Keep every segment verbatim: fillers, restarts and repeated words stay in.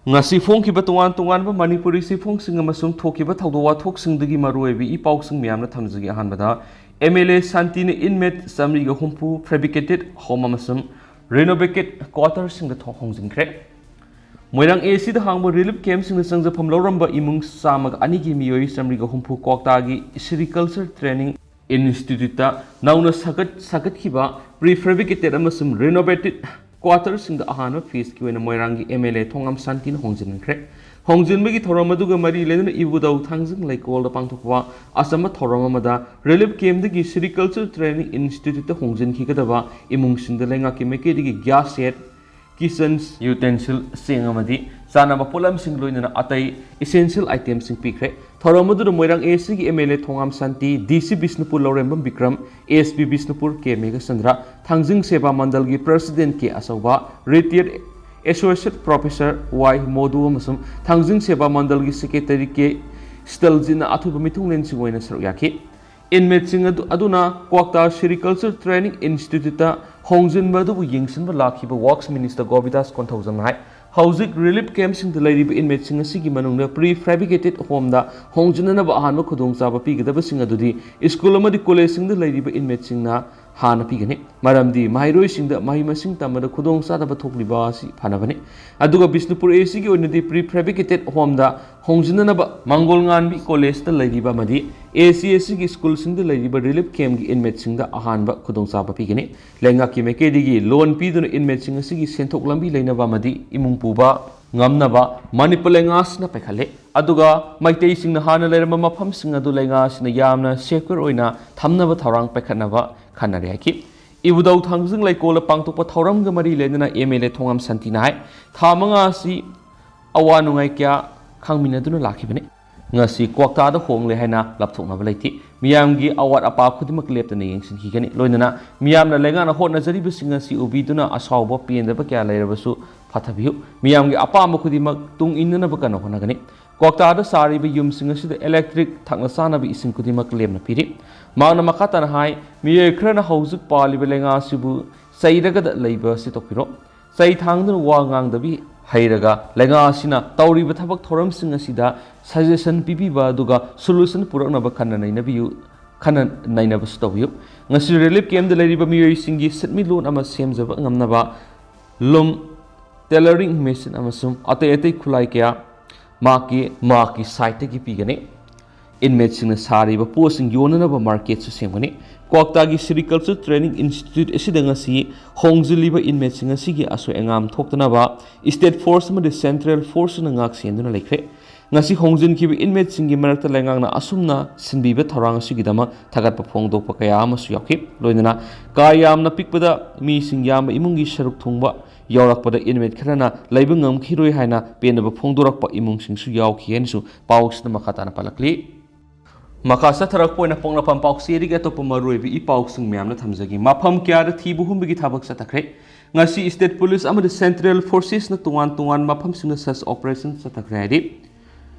ꯉꯁꯤ ꯐꯣꯡꯈꯤꯕ ꯇꯣꯉꯥꯟ ꯇꯣꯉꯥꯟꯕ ꯃꯅꯤꯄꯨꯔꯤ ꯆꯦꯐꯣꯡꯁꯤꯡ ꯑꯃꯁꯨꯡ ꯊꯣꯛꯈꯤꯕ ꯊꯧꯗꯣꯛ ꯋꯥꯊꯣꯛꯁꯤꯡꯗꯒꯤ ꯃꯔꯨꯑꯣꯏꯕ ꯏ ꯄꯥꯎꯁꯤꯡ ꯃꯌꯥꯝꯅ ꯊꯝꯖꯒꯦ꯫ ꯑꯍꯥꯟꯕꯗ, ꯑꯦꯝ ꯑꯦꯜ ꯑꯦ ꯁꯥꯟꯇꯤꯅ ꯏꯟꯃꯦꯠ ꯆꯥꯃꯔꯤꯒ ꯍꯨꯝꯐꯨ ꯐꯦꯕ꯭ꯔꯤꯀꯦꯇꯦꯠ ꯍꯣꯝ ꯑꯃꯁꯨꯡ ꯔꯤꯅꯣꯚꯦꯇꯦꯠ ꯀ꯭ꯋꯥꯇꯔꯁꯤꯡꯗ ꯊꯣꯡ ꯍꯣꯡꯖꯤꯟꯈ꯭ꯔꯦ꯫ ꯃꯣꯏꯔꯥꯡ ꯑꯦ ꯁꯤꯗ ꯍꯥꯡꯕ ꯔꯤꯂꯤꯐ ꯀꯦꯝꯞꯁꯤꯡꯗ ꯆꯪꯖꯐꯝ ꯂꯧꯔꯝꯕ ꯏꯃꯨꯡ ꯆꯥꯝꯃꯒ ꯑꯅꯤꯒꯤ ꯃꯤꯑꯣꯏ ꯆꯥꯃꯔꯤꯒ ꯍꯨꯝꯐꯨ ꯀ꯭ꯋꯥꯛꯇꯥꯒꯤ ꯁꯤꯔꯤꯀꯜꯆꯔ ꯇ꯭ꯔꯦꯅꯤꯡ ꯏꯟꯁꯇꯤꯇ꯭ꯌꯨꯠꯇ ꯅꯧꯅ ꯁꯥꯒꯠ ꯁꯥꯒꯠꯈꯤꯕ ꯄ꯭ꯔꯤ ꯐꯦꯕ꯭ꯔꯤꯀꯦꯇꯦꯠ ꯑꯃꯁꯨꯡ ꯔꯤꯅꯣꯚꯦꯇꯦꯠ ꯀ꯭ꯋꯥꯇꯔꯁꯤꯡꯗ ꯑꯍꯥꯟꯕ ꯐꯦꯖꯀꯤ ꯑꯣꯏꯅ ꯃꯣꯏꯔꯥꯡꯒꯤ ꯑꯦꯝ ꯑꯦꯜ ꯑꯦ ꯊꯣꯉꯥꯝ ꯁꯥꯟꯇꯤꯅ ꯍꯣꯡꯖꯤꯟꯈ꯭ꯔꯦ꯫ ꯍꯣꯡꯖꯤꯟꯕꯒꯤ ꯊꯧꯔꯝ ꯑꯗꯨꯒ ꯃꯔꯤ ꯂꯩꯅꯅ ꯏꯕꯨꯙꯧ ꯊꯥꯡꯖꯤꯡ ꯂꯩꯀꯣꯜꯗ ꯄꯥꯡꯊꯣꯛꯄ ꯑꯆꯝꯕ ꯊꯧꯔꯝ ꯑꯃꯗ ꯔꯤꯂꯤꯐ ꯀꯦꯝꯞꯇꯒꯤ ꯁꯤꯔꯤꯀꯜꯆꯔ ꯇ꯭ꯔꯦꯅꯤꯡ ꯏꯟꯁꯇꯤꯇ꯭ꯌꯨꯠꯇ ꯍꯣꯡꯖꯤꯟꯈꯤꯒꯗꯕ ꯏꯃꯨꯡꯁꯤꯡꯗ ꯂꯩꯉꯥꯛꯀꯤ ꯃꯥꯏꯀꯩꯗꯒꯤ ꯒ꯭ꯌꯥꯁ ꯁꯦꯠ, ꯀꯤꯆꯟ ꯌꯨꯇꯦꯟꯁꯤꯜ, ꯆꯦꯡ ꯑꯃꯗꯤ ꯆꯥꯅꯕ ꯄꯣꯠꯂꯝꯁꯤꯡ ꯂꯣꯏꯅꯅ ꯑꯇꯩ ꯏꯁꯦꯟꯁꯤꯌꯦꯜ ꯑꯥꯏꯇꯦꯝꯁꯤꯡ ꯄꯤꯈ꯭ꯔꯦ꯫ ꯊꯧꯔꯝ ꯑꯗꯨꯗ ꯃꯣꯏꯔꯥꯡ ꯑꯦ ꯁꯤꯒꯤ ꯑꯦꯝ ꯑꯦꯜ ꯑꯦ ꯊꯣꯉꯥꯝ ꯁꯥꯟꯇꯤ, ꯗꯤ ꯁꯤ ꯕꯤꯁꯅꯨꯄꯨꯔ ꯂꯧꯔꯦꯝꯕꯝ ꯕꯤꯀ꯭ꯔꯝ, ꯑꯦꯁ ꯄꯤ ꯕꯤꯁꯅꯨꯄꯨꯔ ꯀꯦ ꯃꯦꯘꯆꯟꯗ꯭ꯔ, ꯊꯥꯡꯖꯤꯡ ꯁꯦꯕꯥ ꯃꯟꯗꯜꯒꯤ ꯄ꯭ꯔꯁꯤꯗꯦꯟꯠ ꯀꯦ ꯑꯆꯧꯕ, ꯔꯤꯇꯤꯌꯔ ꯑꯦꯁꯣꯁꯤꯌꯦꯠ ꯄ꯭ꯔꯣꯐꯦꯁꯔ ꯋꯥꯏ ꯃꯣꯗꯨ ꯑꯃꯁꯨꯡ ꯊꯥꯡꯖꯤꯡ ꯁꯦꯕꯥ ꯃꯟꯗꯜꯒꯤ ꯁꯦꯀ꯭ꯔꯦꯇꯔꯤ ꯀꯦ ꯁꯤꯇꯜꯖꯤꯠꯅ ꯑꯊꯣꯏꯕ ꯃꯤꯊꯨꯡꯂꯦꯟꯁꯤꯡ ꯑꯣꯏꯅ ꯁꯔꯨꯛ ꯌꯥꯈꯤ꯫ ꯏꯟꯃꯦꯠꯁꯤꯡ ꯑꯗꯨ, ꯑꯗꯨꯅ ꯀ꯭ꯋꯥꯛꯇꯥ ꯁꯤꯔꯤꯀꯜꯆꯔ ꯇ꯭ꯔꯦꯅꯤꯡ ꯏꯟꯁꯇꯤꯇ꯭ꯌꯨꯠꯇ ꯍꯣꯡꯖꯤꯟꯕ ꯑꯗꯨꯕꯨ ꯌꯦꯡꯁꯤꯟꯕ ꯂꯥꯛꯈꯤꯕ ꯋꯥꯔꯛꯁ ꯃꯤꯅꯤꯁꯇꯔ ꯒꯣꯕꯤꯟꯗꯥꯁ ꯀꯣꯟꯊꯧꯖꯝꯅ ꯍꯥꯏ, ꯍꯧꯖꯤꯛ ꯔꯤꯂꯤꯐ ꯀꯦꯝꯞꯁꯤꯡꯗ ꯂꯩꯔꯤꯕ ꯏꯟꯃꯦꯠꯁꯤꯡ ꯑꯁꯤꯒꯤ ꯃꯅꯨꯡꯗ ꯄ꯭ꯔꯤ ꯐꯦꯕ꯭ꯔꯤꯀꯦꯇꯦꯠ ꯍꯣꯝꯗ ꯍꯣꯡꯖꯤꯟꯅꯅꯕ ꯑꯍꯥꯟꯕ ꯈꯨꯗꯣꯡꯆꯥꯕ ꯄꯤꯒꯗꯕꯁꯤꯡ ꯑꯗꯨꯗꯤ ꯁ꯭ꯀꯨꯜ ꯑꯃꯗꯤ ꯀꯣꯂꯦꯖꯁꯤꯡꯗ ꯂꯩꯔꯤꯕ ꯏꯟꯃꯦꯠꯁꯤꯡꯅ ꯍꯥꯟꯅ ꯄꯤꯒꯅꯤ, ꯃꯔꯝꯗꯤ ꯃꯍꯩꯔꯣꯏꯁꯤꯡꯗ ꯃꯍꯩ ꯃꯁꯤꯡ ꯇꯝꯕꯗ ꯈꯨꯗꯣꯡꯆꯥꯗꯕ ꯊꯣꯛꯂꯤꯕ ꯑꯁꯤ ꯐꯅꯕꯅꯤ꯫ ꯑꯗꯨꯒ ꯕꯤꯁꯅꯨꯄꯨꯔ ꯑꯦ ꯁꯤꯒꯤ ꯑꯣꯏꯅꯗꯤ ꯄ꯭ꯔꯤ ꯐꯦꯕ꯭ꯔꯤꯀꯦꯇꯦꯠ ꯍꯣꯝꯗ ꯍꯣꯡꯖꯤꯟꯅꯅꯕ ꯃꯪꯒꯣꯜ ꯉꯥꯟꯕꯤ ꯀꯣꯂꯦꯖꯇ ꯂꯩꯔꯤꯕ ꯑꯃꯗꯤ ꯑꯦ ꯁꯤ ꯑꯦ ꯁꯤꯒꯤ ꯁ꯭ꯀꯨꯜꯁꯤꯡꯗ ꯂꯩꯔꯤꯕ ꯔꯤꯂꯤꯐ ꯀꯦꯝꯞꯀꯤ ꯏꯟꯃꯦꯠꯁꯤꯡꯗ ꯑꯍꯥꯟꯕ ꯈꯨꯗꯣꯡꯆꯥꯕ ꯄꯤꯒꯅꯤ꯫ ꯂꯩꯉꯥꯛꯀꯤ ꯃꯥꯏꯀꯩꯗꯒꯤ ꯂꯣꯟ ꯄꯤꯗꯨꯅ ꯏꯟꯃꯦꯠꯁꯤꯡ ꯑꯁꯤꯒꯤ ꯁꯦꯟꯊꯣꯛ ꯂꯝꯕꯤ ꯂꯩꯅꯕ ꯑꯃꯗꯤ ꯏꯃꯨꯡ ꯄꯨꯕ ꯉꯝꯅꯕ ꯃꯅꯤꯄꯨꯔ ꯂꯩꯉꯥꯛꯁꯤꯅ ꯄꯥꯏꯈꯠꯂꯦ꯫ ꯑꯗꯨꯒ ꯃꯩꯇꯩꯁꯤꯡꯅ ꯍꯥꯟꯅ ꯂꯩꯔꯝꯕ ꯃꯐꯝꯁꯤꯡ ꯑꯗꯨ ꯂꯩꯉꯥꯛ ꯑꯁꯤꯅ ꯌꯥꯝꯅ ꯁꯦꯀ꯭ꯌꯨꯔ ꯑꯣꯏꯅ ꯊꯝꯅꯕ ꯊꯧꯔꯥꯡ ꯄꯥꯏꯈꯠꯅꯕ ꯈꯟꯅꯔꯦ ꯍꯥꯏꯈꯤ꯫ ꯏꯕꯨꯙꯧ ꯊꯥꯡꯖꯤꯡ ꯂꯩꯀꯣꯜꯗ ꯄꯥꯡꯊꯣꯛꯄ ꯊꯧꯔꯝꯒ ꯃꯔꯤ ꯂꯩꯅꯅ ꯑꯦꯝ ꯑꯦꯜ ꯑꯦ ꯊꯣꯉꯥꯝ ꯁꯥꯟꯇꯤꯅ ꯍꯥꯏ, ꯊꯥ ꯃꯉꯥ ꯑꯁꯤ ꯑꯋꯥ ꯅꯨꯡꯉꯥꯏ ꯀꯌꯥ ꯈꯪꯃꯤꯟꯅꯗꯨꯅ ꯂꯥꯛꯈꯤꯕꯅꯤ꯫ ꯉꯁꯤ ꯀ꯭ꯋꯥꯛꯇꯥꯗ ꯍꯣꯡꯂꯦ ꯍꯥꯏꯅ ꯂꯥꯞꯊꯣꯛꯅꯕ ꯂꯩꯇꯦ꯫ ꯃꯤꯌꯥꯝꯒꯤ ꯑꯋꯥꯠ ꯑꯄꯥ ꯈꯨꯗꯤꯡꯃꯛ ꯂꯦꯞꯇꯅ ꯌꯦꯡꯁꯤꯟꯈꯤꯒꯅꯤ꯫ ꯂꯣꯏꯅꯅ ꯃꯤꯌꯥꯝꯅ ꯂꯩꯉꯥꯛꯅ ꯍꯣꯠꯅꯖꯔꯤꯕꯁꯤꯡ ꯑꯁꯤ ꯎꯕꯤꯗꯨꯅ ꯑꯁꯥꯎꯕ ꯄꯦꯟꯗꯕ ꯀꯌꯥ ꯂꯩꯔꯕꯁꯨ ꯐꯊꯕꯤꯌꯨ꯫ ꯃꯤꯌꯥꯝꯒꯤ ꯑꯄꯥꯝꯕ ꯈꯨꯗꯤꯡꯃꯛ ꯇꯨꯡ ꯏꯟꯅꯅꯕ ꯀꯟꯅ ꯍꯣꯠꯅꯒꯅꯤ꯫ ꯀ꯭ꯋꯥꯛꯇꯥꯗ ꯁꯥꯔꯤꯕ ꯌꯨꯝꯁꯤꯡ ꯑꯁꯤꯗ ꯏꯂꯦꯛꯇ꯭ꯔꯤꯛ, ꯊꯛꯅ ꯆꯥꯅꯕ ꯏꯁꯤꯡ ꯈꯨꯗꯤꯡꯃꯛ ꯂꯦꯝꯅ ꯄꯤꯔꯤ꯫ ꯃꯍꯥꯛꯅ ꯃꯈꯥ ꯇꯥꯅ ꯍꯥꯏ, ꯃꯤꯑꯣꯏ ꯈꯔꯅ ꯍꯧꯖꯤꯛ ꯄꯥꯜꯂꯤꯕ ꯂꯩꯉꯥꯛ ꯑꯁꯤꯕꯨ ꯆꯩꯔꯒꯗ ꯂꯩꯕ ꯑꯁꯤ ꯇꯣꯛꯄꯤꯔꯣ꯫ ꯆꯩ ꯊꯥꯡꯗꯨꯅ ꯋꯥ ꯉꯥꯡꯗꯕꯤ ꯍꯩꯔꯒ ꯂꯩꯉꯥꯛ ꯑꯁꯤꯅ ꯇꯧꯔꯤꯕ ꯊꯕꯛ ꯊꯧꯔꯝꯁꯤꯡ ꯑꯁꯤꯗ suggestion ꯄꯤꯕꯤꯕ ꯑꯗꯨꯒ solution ꯄꯨꯔꯛꯅꯕ ꯈꯟꯅ ꯅꯩꯅꯕꯤꯌꯨ, ꯈꯟꯅ ꯅꯩꯅꯕꯁꯨ ꯇꯧꯕꯤꯌꯨ꯫ ꯉꯁꯤ relief camp ꯗ ꯂꯩꯔꯤꯕ ꯃꯤꯑꯣꯏꯁꯤꯡꯒꯤ ꯁꯦꯟꯃꯤꯠꯂꯣꯟ ꯑꯃ ꯁꯦꯝꯖꯕ ꯉꯝꯅꯕ loom, tailoring machine ꯑꯃꯁꯨꯡ ꯑꯇꯩ ꯑꯇꯩ ꯈꯨꯠꯂꯥꯏ ꯀꯌꯥ ꯃꯍꯥꯛꯀꯤ, ꯃꯍꯥꯛꯀꯤ site ꯇꯒꯤ ꯄꯤꯒꯅꯤ꯫ Inmate ꯁꯤꯡꯅ ꯁꯥꯔꯤꯕ ꯄꯣꯠꯁꯤꯡ ꯌꯣꯟꯅꯅꯕ market ꯁꯨ ꯁꯦꯝꯒꯅꯤ꯫ ꯀ꯭ꯋꯥꯛꯇꯥꯒꯤ Sericulture Training Institute ꯑꯁꯤꯗ ꯉꯁꯤ ꯍꯣꯡꯖꯤꯜꯂꯤꯕ inmate ꯁꯤꯡ ꯑꯁꯤꯒꯤ ꯑꯁꯣꯏ ꯑꯉꯥꯝ ꯊꯣꯛꯇꯅꯕ state force ꯑꯃꯗꯤ central force ꯁꯤꯡꯅ ꯉꯥꯛ ꯁꯦꯟꯗꯨꯅ ꯂꯩꯈ꯭ꯔꯦ꯫ ꯉꯁꯤ ꯍꯣꯡꯖꯤꯟꯈꯤꯕ inmate ꯁꯤꯡꯒꯤ ꯃꯔꯛꯇ ꯂꯩꯉꯥꯛꯅ ꯑꯁꯨꯝꯅ ꯁꯤꯟꯕꯤꯕ ꯊꯧꯔꯥꯡ ꯑꯁꯤꯒꯤꯗꯃꯛ ꯊꯥꯒꯠꯄ ꯐꯣꯡꯗꯣꯛꯄ ꯀꯌꯥ ꯑꯃꯁꯨ ꯌꯥꯎꯈꯤ꯫ ꯂꯣꯏꯅꯅ ꯀꯥ ꯌꯥꯝꯅ ꯄꯤꯛꯄꯗ ꯃꯤꯁꯤꯡ ꯌꯥꯝꯕ ꯏꯃꯨꯡꯒꯤ ꯁꯔꯨꯛ ꯊꯣꯡꯕ ꯌꯥꯎꯔꯛꯄꯗ inmate ꯈꯔꯅ ꯂꯩꯕ ꯉꯝꯈꯤꯔꯣꯏ ꯍꯥꯏꯅ ꯄꯦꯟꯗꯕ ꯐꯣꯡꯗꯣꯔꯛꯄ ꯏꯃꯨꯡꯁꯤꯡꯁꯨ ꯌꯥꯎꯈꯤ ꯍꯥꯏꯅꯁꯨ ꯄꯥꯎꯁꯤꯗ ꯃꯈꯥ ꯇꯥꯅ ꯄꯜꯂꯛꯂꯤ꯫ ꯃꯈꯥ ꯆꯠꯊꯔꯛꯄ ꯑꯣꯏꯅ ꯄꯣꯛꯅꯐꯝ ꯄꯥꯎꯆꯦꯗꯒꯤ ꯑꯇꯣꯞꯄ ꯃꯔꯨꯑꯣꯏꯕ ꯏ ꯄꯥꯎꯁꯤꯡ ꯃꯌꯥꯝꯅ ꯊꯝꯖꯒꯦ꯫ ꯃꯐꯝ ꯀꯌꯥꯗ ꯊꯤꯕ ꯍꯨꯝꯕꯒꯤ ꯊꯕꯛ ꯆꯠꯊꯈ꯭ꯔꯦ꯫ ꯉꯁꯤ state police ꯑꯃꯗꯤ central forces ꯅ ꯇꯣꯉꯥꯟ ꯇꯣꯉꯥꯟꯕ ꯃꯐꯝꯁꯤꯡꯗ search operation ꯆꯠꯊꯈ꯭ꯔꯦ ꯍꯥꯏꯔꯤ꯫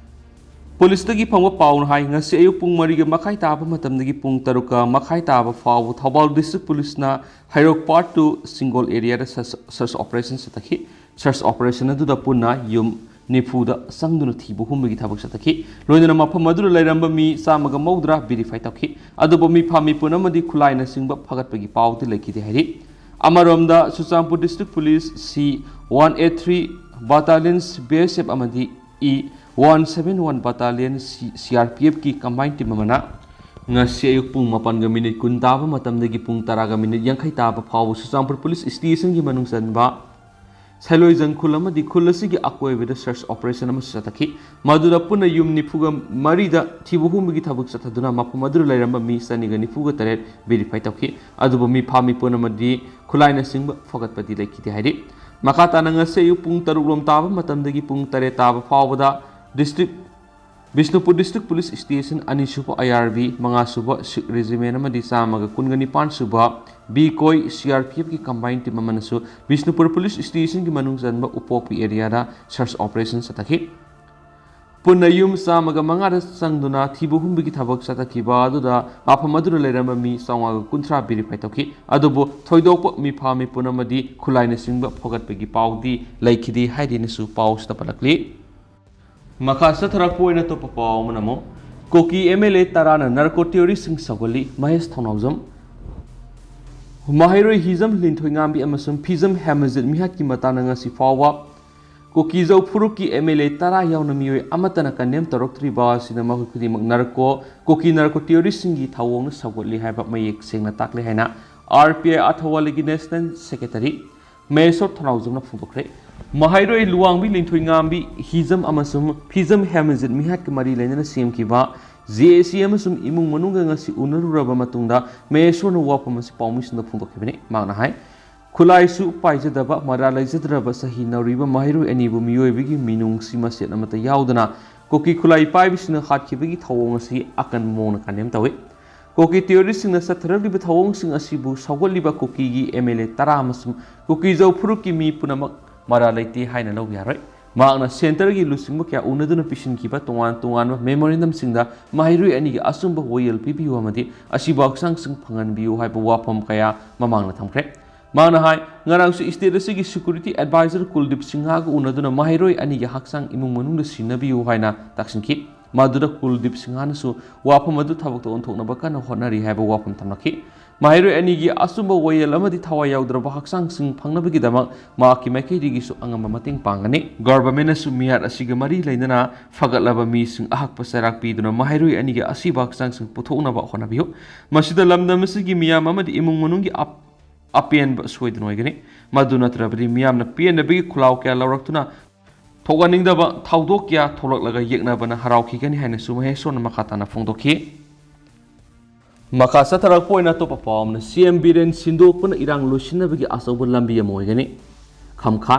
Police ꯇꯒꯤ ꯐꯪꯕ ꯄꯥꯎꯅ ꯍꯥꯏ, ꯉꯁꯤ ꯑꯌꯨꯛ ꯄꯨꯡ ꯃꯔꯤꯒ ꯃꯈꯥꯏ ꯇꯥꯕ ꯃꯇꯝꯗꯒꯤ ꯄꯨꯡ ꯇꯔꯨꯛꯀ ꯃꯈꯥꯏ ꯇꯥꯕ ꯐꯥꯎꯕ ꯊꯧꯕꯥꯜ district police ꯅ ꯍꯩꯔꯣꯛ Part two ꯁꯤꯡꯒꯣꯜ area ꯗ search, search operation ꯆꯠꯊꯈꯤ꯫ Search operation ꯑꯗꯨꯗ ꯄꯨꯟꯅ ꯌꯨꯝ ꯅꯤꯐꯨꯗ ꯆꯪꯗꯨꯅ ꯊꯤꯕ ꯍꯨꯝꯕꯒꯤ ꯊꯕꯛ ꯆꯠꯊꯈꯤ꯫ ꯂꯣꯏꯅꯅ ꯃꯐꯝ ꯑꯗꯨꯗ ꯂꯩꯔꯝꯕ ꯃꯤ ꯆꯥꯝꯃꯒ ꯃꯧꯗ꯭ꯔꯥ verify ꯇꯧꯈꯤ꯫ ꯑꯗꯨꯕꯨ ꯃꯤꯐꯥ ꯃꯤꯄꯨꯟ ꯑꯃꯗꯤ ꯈꯨꯠꯂꯥꯏꯅꯆꯤꯡꯕ ꯐꯒꯠꯄꯒꯤ ꯄꯥꯎꯗꯤ ꯂꯩꯈꯤꯗꯦ ꯍꯥꯏꯔꯤ꯫ ꯑꯃꯔꯣꯝꯗ, Churachandpur district police C one eight three battalion, B S F ꯑꯃꯗꯤ E one seven one battalion, C-, C R P F ꯀꯤ combined team ꯑꯃꯅ ꯉꯁꯤ ꯑꯌꯨꯛ ꯄꯨꯡ ꯃꯥꯄꯟꯒ minute ꯀꯨꯟ ꯇꯥꯕ ꯃꯇꯝꯗꯒꯤ ꯄꯨꯡ ꯇꯔꯥꯒ minute ꯌꯥꯡꯈꯩ ꯇꯥꯕ ꯐꯥꯎꯕ ꯆꯨꯔꯆꯥꯟꯄꯨꯔ police station ꯒꯤ ꯃꯅꯨꯡ ꯆꯟꯕ ꯁꯩꯂꯣꯏꯖꯪ ꯈꯨꯜ ꯑꯃꯗꯤ ꯈꯨꯜ ꯑꯁꯤꯒꯤ ꯑꯀꯣꯏꯕꯗ search operation ꯑꯃꯁꯨ ꯆꯠꯊꯈꯤ꯫ ꯃꯗꯨꯗ ꯄꯨꯟꯅ ꯌꯨꯝ ꯅꯤꯐꯨꯒ ꯃꯔꯤꯗ ꯊꯤꯕ ꯍꯨꯝꯕꯒꯤ ꯊꯕꯛ ꯆꯠꯊꯗꯨꯅ ꯃꯐꯝ ꯑꯗꯨꯗ ꯂꯩꯔꯝꯕ ꯃꯤ ꯆꯅꯤꯒ ꯅꯤꯐꯨꯒ ꯇꯔꯦꯠ verify ꯇꯧꯈꯤ꯫ ꯑꯗꯨꯕꯨ ꯃꯤꯐꯥ ꯃꯤꯄꯨꯟ ꯑꯃꯗꯤ ꯈꯨꯠꯂꯥꯏꯅꯆꯤꯡꯕ ꯐꯒꯠꯄꯗꯤ ꯂꯩꯈꯤꯗꯦ ꯍꯥꯏꯔꯤ꯫ ꯃꯈꯥ ꯇꯥꯅ ꯉꯁꯤ ꯑꯌꯨꯛ ꯄꯨꯡ ꯇꯔꯨꯛ ꯂꯣꯝ ꯇꯥꯕ ꯃꯇꯝꯗꯒꯤ ꯄꯨꯡ ꯇꯔꯦꯠ ꯇꯥꯕ ꯐꯥꯎꯕꯗ district, Bishnupur district police station ꯑꯅꯤꯁꯨꯕ I R B, ꯃꯉꯥꯁꯨꯕ Sikh regiment ꯑꯃꯗꯤ ꯆꯥꯝꯃꯒ ꯀꯨꯟꯒ ꯅꯤꯄꯥꯟ ꯁꯨꯕ B ꯀꯣꯏ C R P F ꯀꯤ combined team ꯑꯃꯅꯁꯨ Bishnupur police station ꯒꯤ ꯃꯅꯨꯡ ꯆꯟꯕ ꯎꯄꯣꯛꯄꯤ area ꯗ search operation ꯆꯠꯊꯈꯤ꯫ ꯄꯨꯟꯅ ꯌꯨꯝ ꯆꯥꯝꯃꯒ ꯃꯉꯥꯗ ꯆꯪꯗꯨꯅ ꯊꯤꯕ ꯍꯨꯝꯕꯒꯤ ꯊꯕꯛ ꯆꯠꯊꯈꯤꯕ ꯑꯗꯨꯗ ꯃꯐꯝ ꯑꯗꯨꯗ ꯂꯩꯔꯝꯕ ꯃꯤ ꯆꯥꯝꯃꯉꯥ ꯀꯨꯟꯊ꯭ꯔꯥ ꯚꯦꯔꯤꯐꯥꯏ ꯇꯧꯈꯤ꯫ ꯑꯗꯨꯕꯨ ꯊꯣꯏꯗꯣꯛꯄ ꯃꯤꯐꯥ ꯃꯤꯄꯨꯟ ꯑꯃꯗꯤ ꯈꯨꯠꯂꯥꯏꯅꯆꯤꯡꯕ ꯐꯒꯠꯄꯒꯤ ꯄꯥꯎꯗꯤ ꯂꯩꯈꯤꯗꯦ ꯍꯥꯏꯗꯨꯅꯁꯨ ꯄꯥꯎꯁꯤꯗ ꯄꯜꯂꯛꯂꯤ꯫ ꯃꯈꯥ ꯆꯠꯊꯔꯛꯄ ꯑꯣꯏꯅ ꯑꯇꯣꯞꯄ ꯄꯥꯎ ꯑꯃꯅ ꯑꯃꯨꯛ ꯀꯨꯀꯤ M L A ꯇꯔꯥꯅ narco ꯇꯦꯔꯣꯔꯤꯁꯁꯤꯡ ꯁꯧꯒꯠꯂꯤ꯫ Mahesh ꯊꯧꯅꯥꯎꯖꯝ꯫ ꯃꯍꯩꯔꯣꯏ ꯍꯤꯖꯝ ꯂꯤꯟꯊꯣꯏꯉꯥꯝꯕꯤ ꯑꯃꯁꯨꯡ ꯐꯤꯖꯝ ꯍꯦꯃꯖꯤꯠ ꯃꯤꯍꯥꯠꯀꯤ ꯃꯇꯥꯡꯗ ꯉꯁꯤ ꯐꯥꯎꯕ ꯀꯨꯀꯤꯖꯧ ꯐꯨꯔꯨꯞꯀꯤ ꯑꯦꯝ ꯑꯦꯜ ꯑꯦ ꯇꯔꯥ ꯌꯥꯎꯅ ꯃꯤꯑꯣꯏ ꯑꯃꯠꯇꯅ ꯀꯟꯗꯦꯝ ꯇꯧꯔꯛꯇ꯭ꯔꯤꯕ ꯑꯁꯤꯅ ꯃꯈꯣꯏ ꯈꯨꯗꯤꯡꯃꯛ ꯅꯥꯔꯀꯣ, ꯀꯨꯀꯤ ꯅꯥꯔꯀꯣ ꯇꯦꯔꯣꯔꯤꯁꯁꯤꯡꯒꯤ ꯊꯧꯑꯣꯡꯅ ꯁꯧꯒꯠꯂꯤ ꯍꯥꯏꯕ ꯃꯌꯦꯛ ꯁꯦꯡꯅ ꯇꯥꯛꯂꯦ ꯍꯥꯏꯅ ꯑꯥꯔ ꯄꯤ ꯑꯥꯏ ꯑꯊꯋꯥꯂꯤꯒꯤ ꯅꯦꯁꯅꯦꯜ ꯁꯦꯀ꯭ꯔꯦꯇꯔꯤ ꯃꯍꯦꯁꯣꯔ ꯊꯧꯅꯥꯎꯖꯝꯅ ꯐꯣꯡꯗꯣꯛꯈ꯭ꯔꯦ꯫ ꯃꯍꯩꯔꯣꯏ ꯂꯨꯋꯥꯡꯕꯤ ꯂꯤꯟꯊꯣꯏꯉꯥꯝꯕꯤ ꯍꯤꯖꯝ ꯑꯃꯁꯨꯡ ꯐꯤꯖꯝ ꯍꯦꯃꯖꯤꯠ ꯃꯤꯍꯥꯠꯀ ꯃꯔꯤ ꯂꯩꯅꯅ ꯁꯦꯝꯈꯤꯕ ꯖꯦ ꯑꯦ ꯁꯤ ꯑꯃꯁꯨꯡ ꯏꯃꯨꯡ ꯃꯅꯨꯡꯒ ꯉꯁꯤ ꯎꯅꯔꯨꯔꯕ ꯃꯇꯨꯡꯗ ꯃꯍꯦꯁꯣꯔꯅ ꯋꯥꯐꯝ ꯑꯁꯤ ꯄꯥꯎꯃꯤꯁꯤꯡꯗ ꯐꯣꯡꯗꯣꯛꯈꯤꯕꯅꯤ꯫ ꯃꯍꯥꯛꯅ ꯍꯥꯏ, ꯈꯨꯠꯂꯥꯏꯁꯨ ꯄꯥꯏꯖꯗꯕ, ꯃꯔꯥꯜ ꯂꯩꯖꯗ꯭ꯔꯕ ꯆꯍꯤ ꯅꯧꯔꯤꯕ ꯃꯍꯩꯔꯣꯏ ꯑꯅꯤꯕꯨ ꯃꯤꯑꯣꯏꯕꯒꯤ ꯃꯤꯅꯨꯡꯁꯤ ꯃꯆꯦꯠ ꯑꯃꯠꯇ ꯌꯥꯎꯗꯅ ꯀꯨꯀꯤ ꯈꯨꯠꯂꯥꯏ ꯄꯥꯏꯕꯁꯤꯡꯅ ꯍꯥꯠꯈꯤꯕꯒꯤ ꯊꯧꯑꯣꯡ ꯑꯁꯤ ꯑꯀꯟꯕ ꯃꯑꯣꯡꯗ ꯀꯟꯗꯦꯝ ꯇꯧꯏ꯫ ꯀꯨꯀꯤ ꯇꯦꯔꯣꯔꯤꯁꯁꯤꯡꯅ ꯆꯠꯊꯔꯛꯂꯤꯕ ꯊꯧꯑꯣꯡꯁꯤꯡ ꯑꯁꯤꯕꯨ ꯁꯧꯒꯠꯂꯤꯕ ꯀꯨꯀꯤꯒꯤ ꯑꯦꯝ ꯑꯦꯜ ꯑꯦ ꯇꯔꯥ ꯑꯃꯁꯨꯡ ꯀꯨꯀꯤꯖꯧ ꯐꯨꯔꯨꯞꯀꯤ ꯃꯤ ꯄꯨꯝꯅꯃꯛ ꯃꯔꯥꯜ ꯂꯩꯇꯦ ꯍꯥꯏꯅ ꯂꯧꯕ ꯌꯥꯔꯣꯏ꯫ ꯃꯍꯥꯛꯅ ꯁꯦꯟꯇꯔꯒꯤ ꯂꯨꯆꯤꯡꯕ ꯀꯌꯥ ꯎꯅꯗꯨꯅ ꯄꯤꯁꯤꯟꯈꯤꯕ ꯇꯣꯉꯥꯟ ꯇꯣꯉꯥꯟꯕ ꯃꯦꯃꯣꯔꯦꯟꯗꯝꯁꯤꯡꯗ ꯃꯍꯩꯔꯣꯏ ꯑꯅꯤꯒꯤ ꯑꯆꯨꯝꯕ ꯋꯥꯌꯦꯜ ꯄꯤꯕꯤꯌꯨ ꯑꯃꯗꯤ ꯑꯁꯤꯕꯨ ꯍꯛꯆꯥꯡꯁꯤꯡ ꯐꯪꯍꯟꯕꯤꯌꯨ ꯍꯥꯏꯕ ꯋꯥꯐꯝ ꯀꯌꯥ ꯃꯃꯥꯡꯗ ꯊꯝꯈ꯭ꯔꯦ꯫ ꯃꯍꯥꯛꯅ ꯍꯥꯏ, ꯉꯔꯥꯡꯁꯨ ꯁ꯭ꯇꯦꯠ ꯑꯁꯤꯒꯤ ꯁꯦꯀ꯭ꯌꯨꯔꯤꯇꯤ ꯑꯦꯗꯚꯥꯏꯖꯔ ꯀꯨꯜꯗꯤꯞ ꯁꯤꯡꯍꯒ ꯎꯅꯗꯨꯅ ꯃꯍꯩꯔꯣꯏ ꯑꯅꯤꯒꯤ ꯍꯛꯆꯥꯡ ꯏꯃꯨꯡ ꯃꯅꯨꯡꯗ ꯁꯤꯟꯅꯕꯤꯌꯨ ꯍꯥꯏꯅ ꯇꯥꯛꯁꯤꯟꯈꯤ꯫ ꯃꯗꯨꯗ ꯀꯨꯜꯗꯤꯞ ꯁꯤꯡꯍꯅꯁꯨ ꯋꯥꯐꯝ ꯑꯗꯨ ꯊꯕꯛꯇ ꯑꯣꯟꯊꯣꯛꯅꯕ ꯀꯟꯅ ꯍꯣꯠꯅꯔꯤ ꯍꯥꯏꯕ ꯋꯥꯐꯝ ꯊꯝꯂꯛꯈꯤ꯫ ꯃꯍꯩꯔꯣꯏ ꯑꯅꯤꯒꯤ ꯑꯆꯨꯝꯕ ꯋꯥꯌꯦꯜ ꯑꯃꯗꯤ ꯊꯋꯥꯏ ꯌꯥꯎꯗ꯭ꯔꯕ ꯍꯛꯆꯥꯡꯁꯤꯡ ꯐꯪꯅꯕꯒꯤꯗꯃꯛ ꯃꯍꯥꯛꯀꯤ ꯃꯥꯏꯀꯩꯗꯒꯤꯁꯨ ꯑꯉꯝꯕ ꯃꯇꯦꯡ ꯄꯥꯡꯒꯅꯤ꯫ ꯒꯚꯔꯟꯃꯦꯟꯠꯅꯁꯨ ꯃꯤꯍꯥꯠ ꯑꯁꯤꯒ ꯃꯔꯤ ꯂꯩꯅꯅ ꯐꯒꯠꯂꯕ ꯃꯤꯁꯤꯡ ꯑꯍꯛꯄ ꯆꯩꯔꯥꯛ ꯄꯤꯗꯨꯅ ꯃꯍꯩꯔꯣꯏ ꯑꯅꯤꯒꯤ ꯑꯁꯤꯕ ꯍꯛꯆꯥꯡꯁꯤꯡ ꯄꯨꯊꯣꯛꯅꯕ ꯍꯣꯠꯅꯕꯤꯌꯨ꯫ ꯃꯁꯤꯗ ꯂꯝꯗꯝ ꯑꯁꯤꯒꯤ ꯃꯤꯌꯥꯝ ꯑꯃꯗꯤ ꯏꯃꯨꯡ ꯃꯅꯨꯡꯒꯤ ꯑꯞ-, ꯑꯄꯦꯟꯕ ꯁꯣꯏꯗꯅ ꯑꯣꯏꯒꯅꯤ꯫ ꯃꯗꯨ ꯅꯠꯇ꯭ꯔꯕꯗꯤ ꯃꯤꯌꯥꯝꯅ ꯄꯦꯟꯗꯕꯒꯤ ꯈꯨꯜꯂꯥꯎ ꯀꯌꯥ ꯂꯧꯔꯛꯇꯨꯅ ꯊꯣꯛꯍꯟꯅꯤꯡꯗꯕ ꯊꯧꯗꯣꯛ ꯀꯌꯥ ꯊꯣꯛꯂꯛꯂꯒ ꯌꯦꯛꯅꯕꯅ ꯍꯔꯥꯎꯈꯤꯒꯅꯤ ꯍꯥꯏꯅꯁꯨ ꯃꯍꯦꯁꯣꯔꯅ ꯃꯈꯥ ꯇꯥꯅ ꯐꯣꯡꯗꯣꯛꯈꯤ꯫ ꯃꯈꯥ ꯆꯠꯊꯔꯛꯄ ꯑꯣꯏꯅ ꯑꯇꯣꯞꯄ ꯄꯥꯎ ꯑꯃꯅ, ꯁꯤ ꯑꯦꯝ ꯕꯤꯔꯦꯟ ꯁꯤꯟꯗꯣꯛꯄꯅ ꯏꯔꯥꯡ ꯂꯣꯏꯁꯤꯟꯅꯕꯒꯤ ꯑꯆꯧꯕ ꯂꯝꯕꯤ ꯑꯃ ꯑꯣꯏꯒꯅꯤ꯫ ꯈꯝꯈꯥ꯫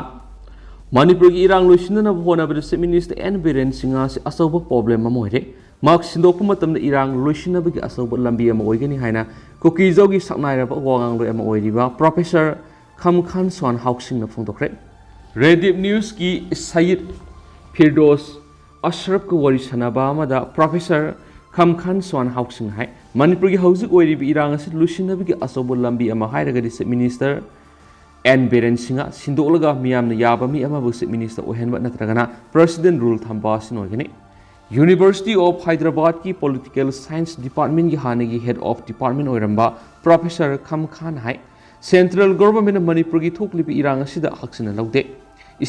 ꯃꯅꯤꯄꯨꯔꯒꯤ ꯏꯔꯥꯡ ꯂꯣꯏꯁꯤꯟꯅꯅꯕ ꯍꯣꯠꯅꯕꯗ chief minister N Biren Singh ꯑꯁꯤ ꯑꯆꯧꯕ ꯄ꯭ꯔꯣꯕ꯭ꯂꯦꯝ ꯑꯃ ꯑꯣꯏꯔꯦ꯫ ꯃꯍꯥꯛ ꯁꯤꯟꯗꯣꯛꯄ ꯃꯇꯝꯗ ꯏꯔꯥꯡ ꯂꯣꯏꯁꯤꯟꯅꯕꯒꯤ ꯑꯆꯧꯕ ꯂꯝꯕꯤ ꯑꯃ ꯑꯣꯏꯒꯅꯤ ꯍꯥꯏꯅ ꯀꯨꯀꯤꯖꯧꯒꯤ ꯁꯛꯅꯥꯏꯔꯕ ꯋꯥꯉꯥꯡꯂꯣꯏ ꯑꯃ ꯑꯣꯏꯔꯤꯕ ꯄ꯭ꯔꯣꯐꯦꯁꯔ ꯈꯝꯈꯥꯟ ꯁꯣꯍꯥꯟ ꯍꯥꯎꯁꯤꯡꯅ ꯐꯣꯡꯗꯣꯛꯈ꯭ꯔꯦ꯫ ꯔꯦꯗꯤꯞ ꯅ꯭ꯌꯨꯁꯀꯤ ꯁꯌꯤꯗ ꯐꯤꯔꯗꯣꯁ ꯑꯁꯔꯐꯀ ꯋꯥꯔꯤ ꯁꯥꯟꯅꯕ ꯑꯃꯗ ꯄ꯭ꯔꯣꯐꯦꯁꯔ ꯈꯝꯈꯥꯟ ꯁ꯭ꯋꯥꯟ ꯍꯥꯎꯛ ꯁꯤꯡꯅ ꯍꯥꯏ, ꯃꯅꯤꯄꯨꯔꯒꯤ ꯍꯧꯖꯤꯛ ꯑꯣꯏꯔꯤꯕ ꯏꯔꯥꯡ ꯑꯁꯤ ꯂꯣꯏꯁꯤꯟꯅꯕꯒꯤ ꯑꯆꯧꯕ ꯂꯝꯕꯤ ꯑꯃ ꯍꯥꯏꯔꯒꯗꯤ chief minister N Biren Singh ꯁꯤꯟꯗꯣꯛꯂꯒ ꯃꯤꯌꯥꯝꯅ ꯌꯥꯕ ꯃꯤ ꯑꯃꯕꯨ ꯆꯤꯐ ꯃꯤꯅꯤꯁꯇꯔ ꯑꯣꯏꯍꯟꯕ ꯅꯠꯇ꯭ꯔꯒꯅ ꯄ꯭ꯔꯦꯁꯤꯗꯦꯟꯠ ꯔꯨꯜ ꯊꯝꯕ ꯑꯁꯤꯅ ꯑꯣꯏꯒꯅꯤ꯫ ꯌꯨꯅꯤꯚꯔꯁꯤꯇꯤ ꯑꯣꯐ ꯍꯥꯏꯗ꯭ꯔꯕꯥꯗꯀꯤ ꯄꯣꯂꯤꯇꯤꯀꯦꯜ ꯁꯥꯏꯟꯁ ꯗꯤꯄꯥꯔꯠꯃꯦꯟꯒꯤ ꯍꯥꯟꯅꯒꯤ ꯍꯦꯗ ꯑꯣꯐ ꯗꯤꯄꯥꯔꯠꯃꯦꯟ ꯑꯣꯏꯔꯝꯕ ꯄ꯭ꯔꯣꯐꯦꯁꯔ ꯈꯝꯈꯥꯟ ꯍꯥꯏ, ꯁꯦꯟꯇ꯭ꯔꯦꯜ ꯒꯣꯚꯔꯟꯃꯦꯟꯠꯅ ꯃꯅꯤꯄꯨꯔꯒꯤ ꯊꯣꯛꯂꯤꯕ ꯏꯔꯥꯡ ꯑꯁꯤꯗ ꯍꯛꯆꯤꯟꯅ ꯂꯧꯗꯦ꯫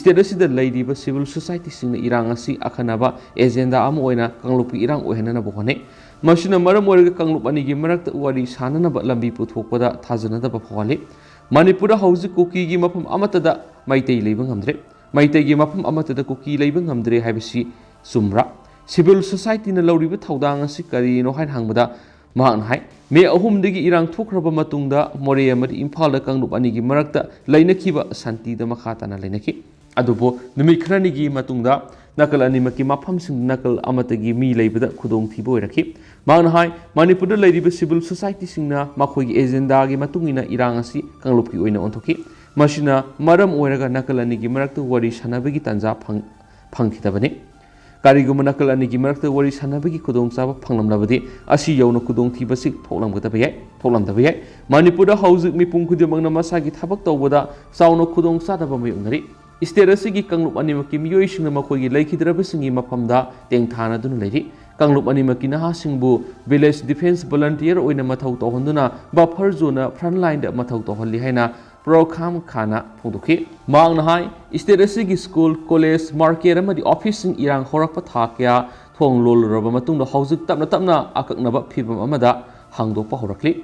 ꯁ꯭ꯇꯦꯠ ꯑꯁꯤꯗ ꯂꯩꯔꯤꯕ ꯁꯤꯚꯤꯜ ꯁꯣꯁꯥꯏꯇꯤꯁꯤꯡꯅ ꯏꯔꯥꯡ ꯑꯁꯤ ꯑꯈꯟꯅꯕ ꯑꯦꯖꯦꯟꯗꯥ ꯑꯃ ꯑꯣꯏꯅ ꯀꯥꯡꯂꯨꯞꯀꯤ ꯏꯔꯥꯡ ꯑꯣꯏꯍꯟꯅꯅꯕ ꯍꯣꯠꯅꯩ꯫ ꯃꯁꯤꯅ ꯃꯔꯝ ꯑꯣꯏꯔꯒ ꯀꯥꯡꯂꯨꯞ ꯑꯅꯤꯒꯤ ꯃꯔꯛꯇ ꯋꯥꯔꯤ ꯁꯥꯅꯅꯕ ꯂꯝꯕꯤ ꯄꯨꯊꯣꯛꯄꯗ ꯊꯥꯖꯅꯗꯕ ꯐꯥꯎꯍꯜꯂꯤ꯫ ꯃꯅꯤꯄꯨꯔꯗ ꯍꯧꯖꯤꯛ ꯀꯨꯀꯤꯒꯤ ꯃꯐꯝ ꯑꯃꯠꯇꯗ ꯃꯩꯇꯩ ꯂꯩꯕ ꯉꯝꯗ꯭ꯔꯦ꯫ ꯃꯩꯇꯩꯒꯤ ꯃꯐꯝ ꯑꯃꯠꯇꯗ ꯀꯨꯀꯤ ꯂꯩꯕ ꯉꯝꯗ꯭ꯔꯦ ꯍꯥꯏꯕꯁꯤ ꯆꯨꯝꯕ꯭ꯔꯥ? ꯁꯤꯚꯤꯜ ꯁꯣꯁꯥꯏꯇꯤꯅ ꯂꯧꯔꯤꯕ ꯊꯧꯗꯥꯡ ꯑꯁꯤ ꯀꯔꯤꯅꯣ ꯍꯥꯏꯅ ꯍꯪꯕꯗ ꯃꯍꯥꯛꯅ ꯍꯥꯏ, ꯃꯦ ꯑꯍꯨꯝꯗꯒꯤ ꯏꯔꯥꯡ ꯊꯣꯛꯈ꯭ꯔꯕ ꯃꯇꯨꯡꯗ ꯃꯣꯔꯦ ꯑꯃꯗꯤ ꯏꯝꯐꯥꯜꯗ ꯀꯥꯡꯂꯨꯞ ꯑꯅꯤꯒꯤ ꯃꯔꯛꯇ ꯂꯩꯅꯈꯤꯕ ꯁꯥꯟꯇꯤꯗ ꯃꯈꯥ ꯇꯥꯅ ꯂꯩꯅꯈꯤ꯫ ꯑꯗꯨꯕꯨ ꯅꯨꯃꯤꯠ ꯈꯔꯅꯤꯒꯤ ꯃꯇꯨꯡꯗ ꯅꯥꯀꯜ ꯑꯅꯤꯃꯛꯀꯤ ꯃꯐꯝꯁꯤꯡꯗ ꯅꯥꯀꯜ ꯑꯃꯠꯇꯒꯤ ꯃꯤ ꯂꯩꯕꯗ ꯈꯨꯗꯣꯡꯊꯤꯕ ꯑꯣꯏꯔꯛꯈꯤ꯫ ꯃꯍꯥꯛꯅ ꯍꯥꯏ, ꯃꯅꯤꯄꯨꯔꯗ ꯂꯩꯔꯤꯕ ꯁꯤꯚꯤꯜ ꯁꯣꯁꯥꯏꯇꯤꯁꯤꯡꯅ ꯃꯈꯣꯏꯒꯤ ꯑꯦꯖꯦꯟꯗꯥꯒꯤ ꯃꯇꯨꯡ ꯏꯟꯅ ꯏꯔꯥꯡ ꯑꯁꯤ ꯀꯥꯡꯂꯨꯞꯀꯤ ꯑꯣꯏꯅ ꯑꯣꯟꯊꯣꯛꯈꯤ꯫ ꯃꯁꯤꯅ ꯃꯔꯝ ꯑꯣꯏꯔꯒ ꯅꯥꯀꯜ ꯑꯅꯤꯒꯤ ꯃꯔꯛꯇ ꯋꯥꯔꯤ ꯁꯥꯟꯅꯕꯒꯤ ꯇꯥꯟꯖꯥ ꯐꯪ-, ꯐꯪꯈꯤꯗꯕꯅꯤ꯫ ꯀꯔꯤꯒꯨꯝꯕ ꯅꯥꯀꯜ ꯑꯅꯤꯒꯤ ꯃꯔꯛꯇ ꯋꯥꯔꯤ ꯁꯥꯟꯅꯕꯒꯤ ꯈꯨꯗꯣꯡꯆꯥꯕ ꯐꯪꯂꯝꯂꯕꯗꯤ ꯑꯁꯤ ꯌꯧꯅ ꯈꯨꯗꯣꯡꯊꯤꯕꯁꯤ ꯊꯣꯛꯂꯝꯒꯗꯕ ꯌꯥꯏ, ꯊꯣꯛꯂꯝꯗꯕ ꯌꯥꯏ꯫ ꯃꯅꯤꯄꯨꯔꯗ ꯍꯧꯖꯤꯛ ꯃꯤꯄꯨꯝ ꯈꯨꯗꯤꯡꯃꯛꯅ ꯃꯁꯥꯒꯤ ꯊꯕꯛ ꯇꯧꯕꯗ ꯆꯥꯎꯅ ꯈꯨꯗꯣꯡꯆꯥꯗꯕ ꯃꯥꯌꯣꯛꯅꯔꯤ꯫ ꯁ꯭ꯇꯦꯠ ꯑꯁꯤꯒꯤ ꯀꯥꯡꯂꯨꯞ ꯑꯅꯤꯃꯛꯀꯤ ꯃꯤꯑꯣꯏꯁꯤꯡꯅ ꯃꯈꯣꯏꯒꯤ ꯂꯩꯈꯤꯗ꯭ꯔꯕꯁꯤꯡꯒꯤ ꯃꯐꯝꯗ ꯇꯦꯡꯊꯥꯅꯗꯨꯅ ꯂꯩꯔꯤ꯫ ꯀꯥꯡꯂꯨꯞ ꯑꯅꯤꯃꯛꯀꯤ ꯅꯍꯥꯁꯤꯡꯕꯨ ꯚꯤꯂꯦꯖ ꯗꯤꯐꯦꯟꯁ ꯚꯣꯂꯟꯇꯤꯌꯔ ꯑꯣꯏꯅ ꯃꯊꯧ ꯇꯧꯍꯟꯗꯨꯅ ꯕꯐꯔ ꯖꯣꯟꯗ ꯐ꯭ꯔꯟꯠ ꯂꯥꯏꯟꯗ ꯃꯊꯧ ꯇꯧꯍꯜꯂꯤ ꯍꯥꯏꯅ ꯄ꯭ꯔꯣ ꯈꯥꯝ ꯈꯥꯟꯅ ꯐꯣꯡꯗꯣꯛꯈꯤ꯫ ꯃꯍꯥꯛꯅ ꯍꯥꯏ, ꯁ꯭ꯇꯦꯠ ꯑꯁꯤꯒꯤ ꯁ꯭ꯀꯨꯜ, ꯀꯣꯂꯦꯖ, ꯃꯥꯔꯀꯦꯠ ꯑꯃꯗꯤ ꯑꯣꯐꯤꯁꯁꯤꯡ ꯏꯔꯥꯡ ꯍꯧꯔꯛꯄ ꯊꯥ ꯀꯌꯥ ꯊꯣꯡ ꯂꯣꯜꯂꯨꯔꯕ ꯃꯇꯨꯡꯗ ꯍꯧꯖꯤꯛ ꯇꯞꯅ ꯇꯞꯅ ꯑꯀꯛꯅꯕ ꯐꯤꯕꯝ ꯑꯃꯗ ꯍꯥꯡꯗꯣꯛꯄ ꯍꯧꯔꯛꯂꯤ꯫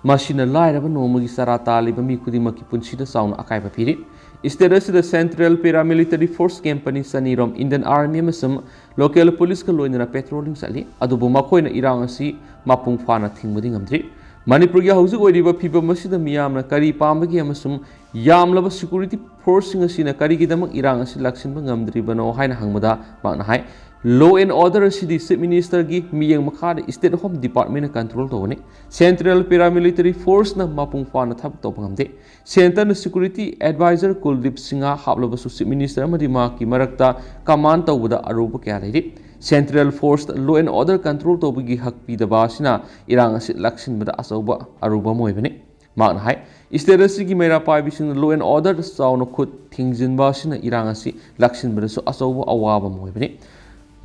ꯃꯁꯤꯅ ꯂꯥꯏꯔꯕ ꯅꯣꯡꯃꯒꯤ ꯆꯔꯥ ꯇꯥꯜꯂꯤꯕ ꯃꯤ ꯈꯨꯗꯤꯡꯃꯛꯀꯤ ꯄꯨꯟꯁꯤꯗ ꯆꯥꯎꯅ ꯑꯀꯥꯏꯕ ꯄꯤꯔꯤ꯫ ꯁ꯭ꯇꯦꯠ ꯑꯁꯤꯗ ꯁꯦꯟꯇ꯭ꯔꯦꯜ ꯄꯦꯔꯥꯃꯤꯂꯤꯇꯔꯤ ꯐꯣꯔꯁ ꯀꯦꯝꯞ ꯑꯅꯤ ꯆꯅꯤꯔꯣꯝ, ꯏꯟꯗꯤꯌꯟ ꯑꯥꯔꯃꯤ ꯑꯃꯁꯨꯡ ꯂꯣꯀꯦꯜ ꯄꯨꯂꯤꯁꯀ ꯂꯣꯏꯅꯅ ꯄꯦꯇ꯭ꯔꯣꯂꯤꯡ ꯆꯠꯂꯤ, ꯑꯗꯨꯕꯨ ꯃꯈꯣꯏꯅ ꯏꯔꯥꯡ ꯑꯁꯤ ꯃꯄꯨꯡ ꯐꯥꯅ ꯊꯤꯡꯕꯗꯤ ꯉꯝꯗ꯭ꯔꯤ꯫ ꯃꯅꯤꯄꯨꯔꯒꯤ ꯍꯧꯖꯤꯛ ꯑꯣꯏꯔꯤꯕ ꯐꯤꯕꯝ ꯑꯁꯤꯗ ꯃꯤꯌꯥꯝꯅ ꯀꯔꯤ ꯄꯥꯝꯕꯒꯦ ꯑꯃꯁꯨꯡ ꯌꯥꯝꯂꯕ ꯁꯦꯀ꯭ꯌꯨꯔꯤꯇꯤ ꯐꯣꯔꯁꯁꯤꯡ ꯑꯁꯤꯅ ꯀꯔꯤꯒꯤꯗꯃꯛ ꯏꯔꯥꯡ ꯑꯁꯤ ꯂꯥꯛꯁꯤꯟꯕ ꯉꯝꯗ꯭ꯔꯤꯕꯅꯣ ꯍꯥꯏꯅ ꯍꯪꯕꯗ ꯃꯍꯥꯛꯅ ꯍꯥꯏ, Law and order ꯑꯁꯤꯗꯤ Chief Minister ꯒꯤ ꯃꯤꯠꯌꯦꯡ ꯃꯈꯥꯗ State Home Department ꯅ control ꯇꯧꯒꯅꯤ꯫ Central Paramilitary Force ꯅ ꯃꯄꯨꯡ ꯐꯥꯅ ꯊꯕꯛ ꯇꯧꯕ ꯉꯝꯗꯦ꯫ Centre ꯅ security advisor ꯀꯨꯜꯗꯤꯞ Singh ꯍꯥꯞꯂꯕꯁꯨ Chief Minister ꯑꯃꯗꯤ ꯃꯍꯥꯛꯀꯤ ꯃꯔꯛꯇ command ꯇꯧꯕꯗ ꯑꯔꯨꯕ ꯀꯌꯥ ꯂꯩꯔꯤ꯫ Central Force ꯇ law and order control ꯇꯧꯕꯒꯤ ꯍꯛ ꯄꯤꯗꯕ ꯑꯁꯤꯅ ꯏꯔꯥꯡ ꯑꯁꯤ ꯂꯥꯛꯁꯤꯟꯕꯗ ꯑꯆꯧꯕ ꯑꯔꯨꯕ ꯑꯃ ꯑꯣꯏꯕꯅꯤ꯫ ꯃꯍꯥꯛꯅ ꯍꯥꯏ, State ꯑꯁꯤꯒꯤ ꯃꯩꯔꯥ ꯄꯥꯏꯕꯤꯁꯤꯡꯅ law and order ꯆꯥꯎꯅ ꯈꯨꯠ ꯊꯤꯡꯖꯤꯟꯕ ꯑꯁꯤꯅ ꯏꯔꯥꯡ ꯑꯁꯤ ꯂꯥꯛꯁꯤꯟꯕꯗꯁꯨ ꯑꯆꯧꯕ ꯑꯋꯥꯕ ꯑꯃ ꯑꯣꯏꯕꯅꯤ꯫